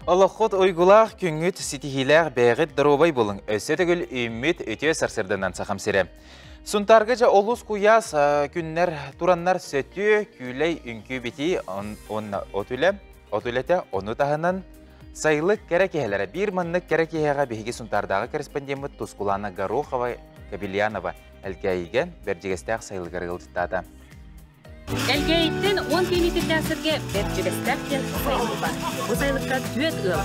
Олоххут уйгулаах, күҥҥүт ситиһиилээх, бэйэҕит доруобай буолуҥ. Өссө төгүл үүммүт үтүө сарсыарданан Сахам сирэ. Сунтаарга дьэ олус куйаас күннэр тураннар сөтүө, күүлэй, үҥкүү битии, уонна от үлэ, от үлэтэ ону таһынан сайылык кэрэ киһэлэрэ. Биир маннык кэрэ киһиэхэ биһиги Сунтаардааҕы корреспондеммыт Тускулаана Горохова Кабельянова Элгээйигэ Бэрдьигэстээх сайылыгар ыалдьыттаата. Элгээйиттэн 10 километрдээх сиргэ Бэрдьигэстээх диэн сайылык баар. Бу сайылыкка түөрт ыал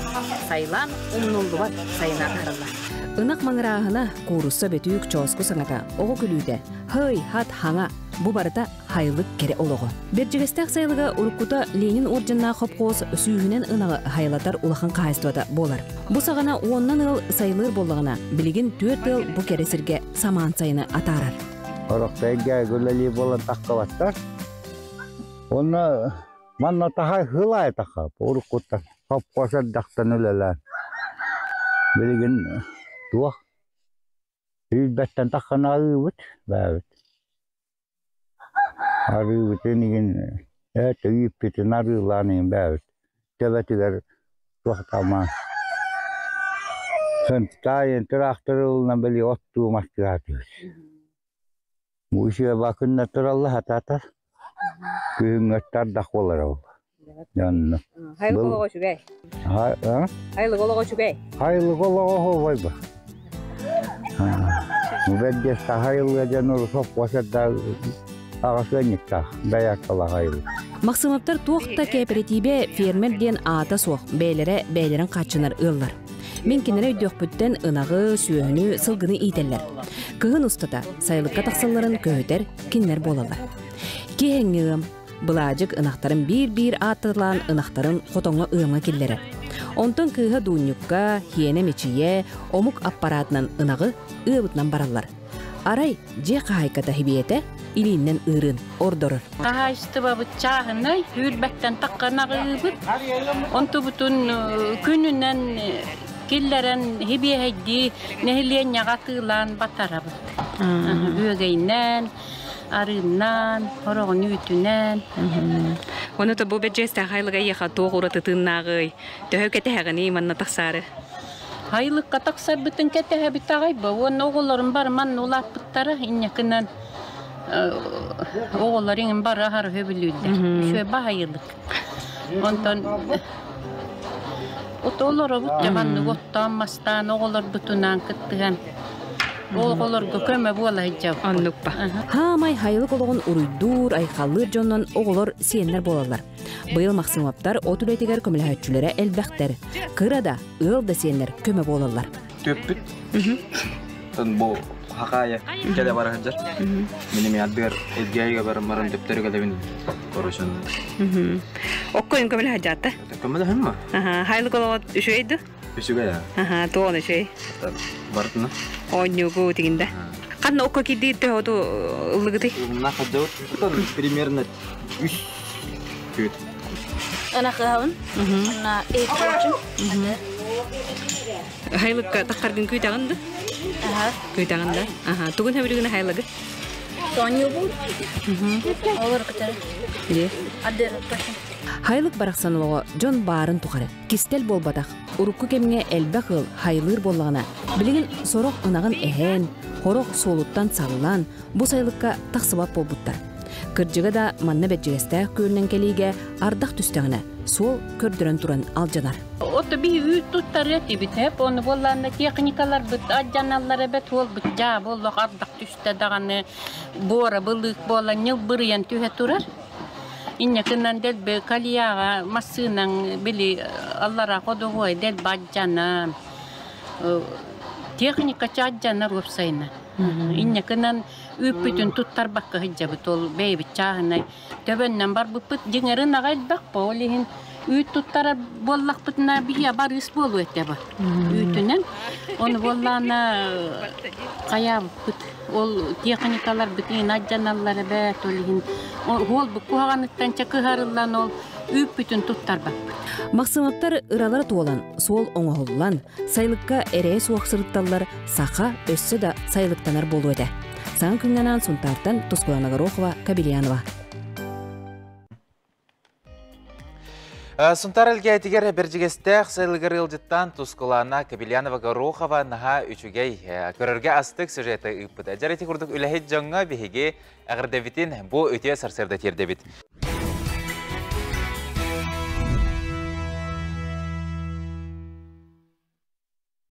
сайылаан умнуллубат сайына атаараллар. Ынах маҥырааһына, куурусса бөтүүк чооску саҥата, оҕо күлүүтэ, һый, хат, хаҥа бу барыта хайылык кэрэ олоҕо. Бэрдьигэстээх сайылыга уруккута Ленин орденнаах хопхуос сүүһүнэн ынаҕы хайалатар улахан хаһаайыстыбата буолар. Бу саҕана уоннан ыал сайылыыр буоллаҕына, билигин түөрт ыал бу кэрэ сиргэ самаан сайыны атаарар. Орохтойга үлэлии буолан таххыбаттар. Уонна манна таһай хылай таха уруккуттан хопхуос эрдэхтэн үлэлээн. Билигин туох Үүрбэттэн таххан арыыбыт баабыт. Арыыбытын игин ээт үүппүтүн арыылаан игин баабыт. Төбөтүгэр туох тамаан Сынтаайын тыраахтыр ылынан били оттуу мастыгаатыбыт. Бу үсүө күннэр туралла хатаатар. Күһүҥҥү ардах буолар ол. Дьонно. Хайылык олоҕо үчүгэй. Хайылык олоҕо үчүгэй. Хайылык олоҕо хоһуйба. Бэрдиэс хайылыга дьон урусов куосарда аҕасыанньыктаах бэйэккала хайылык. Максимовтар туох да кээпэрэтиибэ фермер диэн аата суох, бэйэлэрэ бэйэлэрин хааччынар ыаллар. Мин кинилэри өйдүөхпүттэн ынаҕы, сүөһүнү, сылгыны иитэллэр. Кыһын устата сайылыкка тахсалларын көһүтэр кинилэр буолаллар. Киэһэҥҥи ыам, Былаадьык ынахтарын биир-биир ааттаталаан ынахтарын хотоҥҥо ыамҥа киллэрэр. Онтон кыыһа Дуунньукка, хиэнэ Мичийэ омук аппараатынан ынаҕы ыабытынан бараллар. Арай дьиэ хаһаайката Хибиэтэ илииннэн ыырын ордорор. Хаһаайыстыбабыт чааһынай, үүрбэттэн таххан аҕыыбыт. Онтубутун күнүнэн киллэрэн хибиэһэйдии нэһилиэнньэҕэ атыылаан батарабыт. Үөгэйинэн, арыыннан, хороҕун үүтүнэн. Ону то бу бэдьиэстээх айылыга эйиэхэ туох ураты тыыннааҕый? Төһө кэтэһэҕиний манна тахсаары? Айылыкка тахсарбытын кэтэһэбит аҕай бу. Уонна оҕолорум бары манна улааппыттара. Инньэкинэн оҕолор иҥин бары аһары сөбүлүүллэр. Үчүгэй баһайылык. Онтон Олоробут дьэ маннык оттоон мастаан оҕолорбутунаан кыттыһан оҕолорго көмө буола сылдьабыт. Оннук ба. Хаамай хайылык олоҕун уруйдуур, айхаллыыр дьоннон оҕолор сиэннэр буолаллар. Быйыл Махсымовтар от үлэтигэр көмөлөһөөччүлэрэ элбэхтэр. Кыра да, ыал да сиэннэр көмө буолаллар. Төппүт. Бу хакая кэлэ бара сылдьар. Мин ардыгар Элгээйигэ баран баран төптөрү кэлэбин короче. Окко көмөлө сылдьаатта. Көмөлөһүн ма? Хайлык олоҕо үчүгэй ду? Үчүгэй аа. Аха, туон үчүгэй. Бартына. Оонньуугу тигинде. Ханна окко кирдиир төһөту ыллыгытый? Угунна хаддыбыт. Примерно үс күт. Ынахыһабын. Онна эйкочум. Хайлыкка таххаргын күүтэҕин да? Аха. Күүтэҕин да? Аха. Тугун хэбилигин хайлыгы? Тоонньуубун. Олор кытары. Дии. Адыр Хайлык барахсан олоҕо дьон баарын тухары кистэл буолбатах. Урукку кэмҥэ элбэх ыал хайлыыр буоллаҕына, билигин сорох ынаҕын эһэн, хорох суолуттан саллан, бу сайылыкка тахсыбат буолбуттар. Кырдьыга да, манна Бэрдьигэстээх күөлүнэн кэлиигэ ардах түстэҕинэ, суол көрдөрөн туран алдьанар. Ото биһи үүт туттарыа этибит эп ону буоллаанна техникаларбыт алдьаналлар эбэт уолбут дьаа буоллах ардах түстэ даҕаны буора былыык буолан ньылбырыйан түһэ турар. Инньэ дэлби кальяҕа массыынаҥ били аллара ходовой дэлби алдьанан техника алдьанар уопсайынан. Инньэ гынан үүппүтүн туттарбакка сылдьабыт ол бэйэбит чааһынай төбөннөн барбыппыт дьиҥэрин аҕа элбэх бо ол иһин үүт туттарар буоллахпытына биһиэ барыыс буолуо этэ бу үүтүнэн ону буоллаана хайаабыппыт ол техникаларбыт иһин алдьаналлар эбээт ол иһин уолбут куһаҕаныттан чэ кыһарыллан ол үүппүтүн туттарбаппыт. Махсымаптар ыралара туолан, суол оҥоһуллан, сайылыкка эрэйэ суох сырытталлар саха өссө да сайылыктанар буолуо этэ. Саҥа күҥҥэ анаан Сунтаартан Тускулана Горохова, Кабельянова. Сунтаар Элгээтигэр Бэрдьигэстээх сайылыгар ыалдьыттаан Тускулаана Кобельянова-Горохова наһаа үчүгэй, көрөргө астык сюжеты ыыппыта. Дьэр ити курдук үлэһит дьоҥҥо биһиги эҕэрдэбитин бу үтүө сарсыарда тиэрдэбит.